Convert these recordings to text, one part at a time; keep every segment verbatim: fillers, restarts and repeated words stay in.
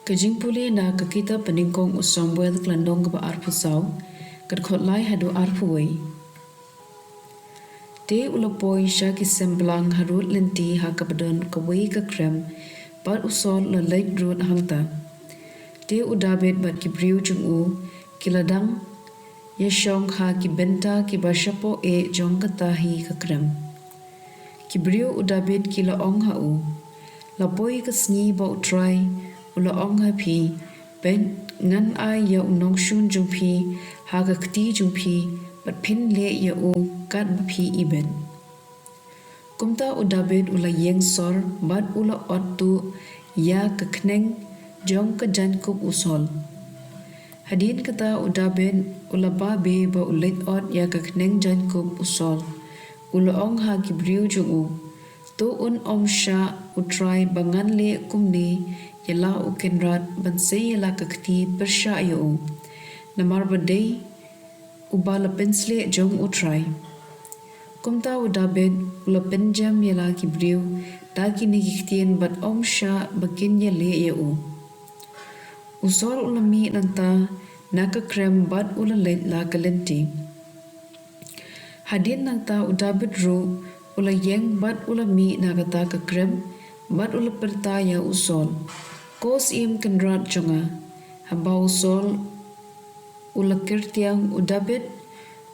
Ka jingpule na ka kitab ba nyngkong u Samuel ka lynnong kaba arphew saw, ka dkhot lai haduh arphew wei. Te u la poi sha ki semblang harud lynti ha kaba don kawei ka krem, bad u Saul u la leit rud hangta. Te u Dabid bad ki briew jong u ki la dang ïashong ha ki bynta kiba shapoh eh jong kata hi ka krem. Ki briew u Dabid ki la ong ha u, la poi ka sngi ba u Trai u la ong ha phi, bad ngan ai ïa u nongshun jong phi ha ka kti jong phi, bad phin leh ïa u katba phi ibit. Kumta u Dabid u la ïeng sor bad u la ot tuh ïa ka khneng jong ka jaiñkup u Saul. Hadien kata u Dabid u la babe ba u leit ot ïa ka khneng jaiñkup u Saul. U la ong ha ki briew jong u, to un ym shah u Trai ba ngan leh kumne ïa la u kynrad ban sei ïa la ka kti pyrshah ïa u. Namar ba dei uba la pynsleh jong u Trai. Kumta u Dabid u la pynjem ïa la ki briew da kine ki ktien bad ym shah ba kin ïaleh ïa u. U Saul u la mih nangta na ka krem bad u la leit la ka lynti. Hadien nangta u Dabid ruh u la ïeng bad u la mih na kata ka krem, bad u la pyrta ïa u Saul, ko syiem kynrad jong nga. Haba u Saul u la kyrtiang u Dabid,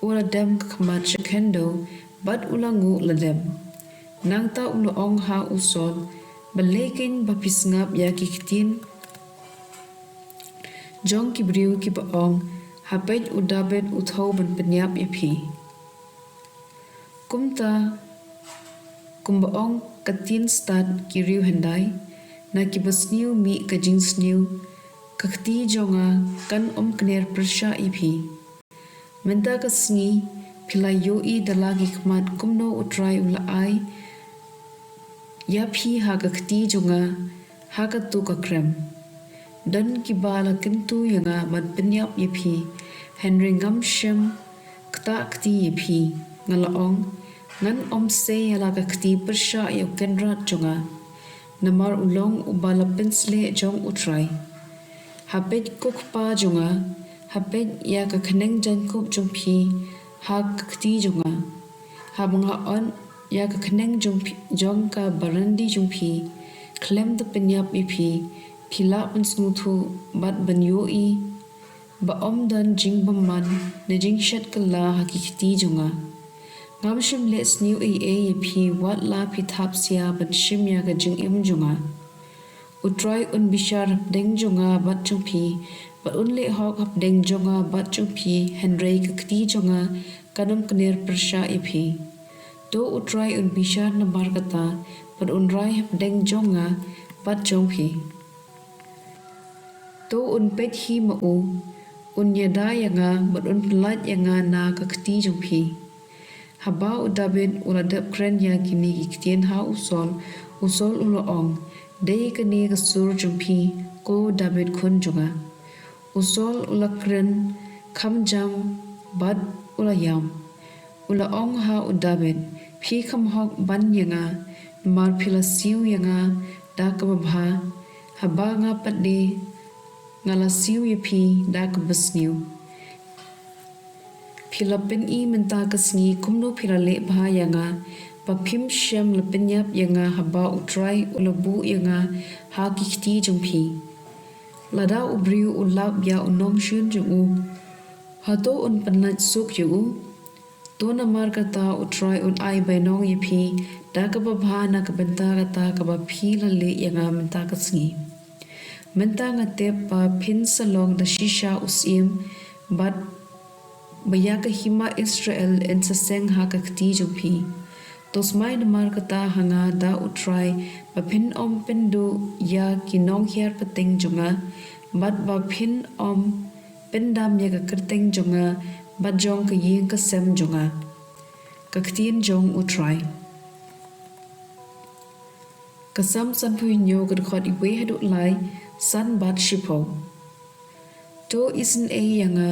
u la dem ka khmat sha khyndew bad u la nguh ladem. Nangta u la ong ha u Saul, balei kein ba phi sngap ïa ki ktien jong ki briew kiba ong, ha peit u Dabid u thew ban pynïap ïa phi. Kumta, kumba ong ka ktien stad ki riew hyndai, na kiba sniew mih ka jingsniew, ka kti jong nga kan ym kner pyrshah ïa phi. Mynta ka sngi phi la ïohi da la ki khmat kumno u Trai u la ai ïa phi ha ka kti jong nga ha katu ka krem. Don kiba la kyntu ïa nga ban pynïap ïa phi, hynrei ngam shym ktah kti ïa phi. Nga la ong, ngan ym sei ïa la ka kti pyrshah ïa u kynrad jong nga, namar u long uba la pynsleh jong u Trai. Ha peit ko kpa jong nga, ha peit ïa ka khneng jaiñkup jong phi ha ka kti jong nga. Haba nga ot ïa ka khneng jong phi, jong ka barandi jong phi, khlem da pynïap ïa phi, phi lah ban sngewthuh bad ban ïohi ba ym don jingbymman ne jingshet kylla ha ki kti jong nga. Ngam shym leh sniew ei ei ïa phi wat la phi thap sia ban shim ïa ka jingim jong nga. U Trai un bishar hapdeng jong nga bad jong phi, bad un leh hok hapdeng jong nga bad jong phi, hynrei ka kti jong nga kan ym kner pyrshah ïa phi. To u Trai un bishar namar kata, bad un rai hapdeng jong nga bad jong phi. To un peit hi ma u, un ïada ïa nga bad un pyllait ïa nga na ka kti jong phi. Haba u Dabid u la dep kren ïa kine ki ktien ha u Saul, u Saul u la ong, dei kane ka sur jong phi, ko Dabid khun jong nga. U Saul u la kren kham jam bad u la ïam. U la ong ha u Dabid, phi kham hok ban ïa nga, namar phi la siew ïa nga da kaba bha, haba nga pat de nga la siew ïa phi da kaba sniew. Phi la pyni mynta ka sngi kumno phi la leh bha ïa nga, ba phim shym la pynïap ïa nga haba u Trai u la buh ïa nga ha ki kti jong phi. Lada u briew u lap ïa u nongshun jong u, hato un pynlait suk ïa u? To namar kata u Trai un ai bainong ïa phi da kaba bha na ka bynta kata kaba phi la leh ïa nga mynta ka sngi. Mynta nga tip ba phin sa long da shisha u syiem, bad ba ïa ka hima Israel yn sa seng ha ka kti jong phi. To smai namar kata ha nga da u Trai, ba phin ym pynduh ïa ki nonghiar pateng jong nga, bad ba phin ym pyndam ïa ka kyrteng jong nga bad jong ka ïing ka sem jong nga. Ka ktien jong u Trai. Ka Salm sanphew hynñiew, ka dkhot iwei haduh lai, san bad shiphew. To isynei ïa nga,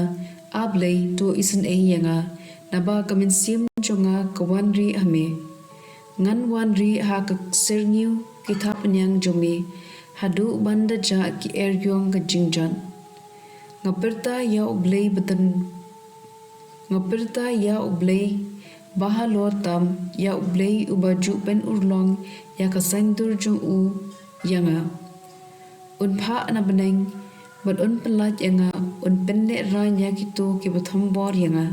A Blei, to isynei ïa nga, naba ka mynsiem jong nga ka wanrieh ha me. Ngan wanrieh ha ka syrngiew ki thapniang jong me, haduh ban da jah ki erïong ka jingjot. Nga pyrta ïa U Blei ba don, nga pyrta ïa U Blei ba halor tam, ïa U Blei uba ju pynurlong ïa ka saiñdur jong u ïa nga. Un phah na bneng bad un pynlait ïa nga, un pynlehraiñ ïa kito kiba thombor ïa nga.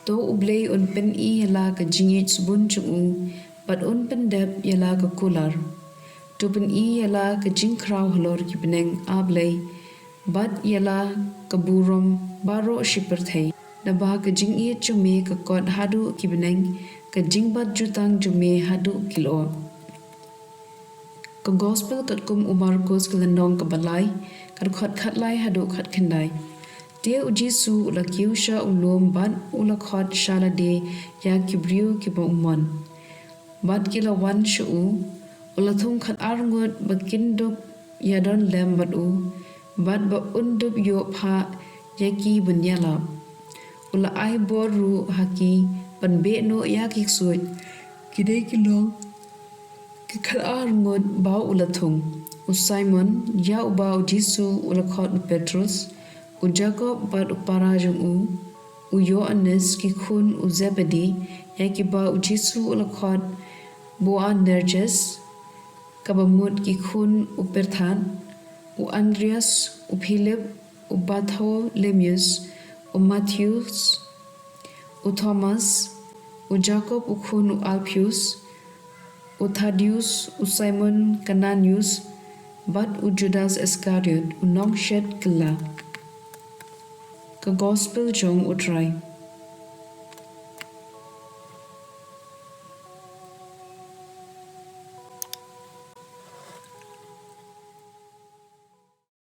To U Blei un pyni ïa la ka jingïeit sbun jong u bad un pyndep ïa la ka kular. To pyni ïa la ka jingkhraw halor ki bneng, A Blei, bad ïa la ka burom baroh shi pyrthei. Naba ka jingïeit jong me ka kot haduh ki bneng, ka jingbat jutang jong me haduh ki lyoh. Ka Gospel katkum u Markos ka lynnong kaba lai, ka dkhot khatlai haduh khatkhyndai. Te U Jisu u la kiew sha u lum bad u la khot sha lade ïa ki briew kiba u mon. Bad ki la wan sha u, u la thung khatar ngut ba kin dup ïadon lem bad u, bad ba un dup ïoh phah ïa ki ban ïalap. U la ai bor ruh ha ki ban beh noh ïa ki ksuid. Ki dei ki long ki khatar ngut ba u la thung: u Simon, ïa uba U Jisu u la khot u Petros, u Jakob bad u para jong u, u Ïoannis, ki khun u Zebedi, ïa kiba U Jisu u la khot Boanerges, kaba mut ki khun u pyrthat, u Andreas, u Philip, u Bartholomeus, u Matheus, u Thomas, u Jakob u khun u Alpheus, u Thadeus, u Simon Kananius, bad u Judas Iskariot, u nongshet kylla. Ka Gospel jong U Trai.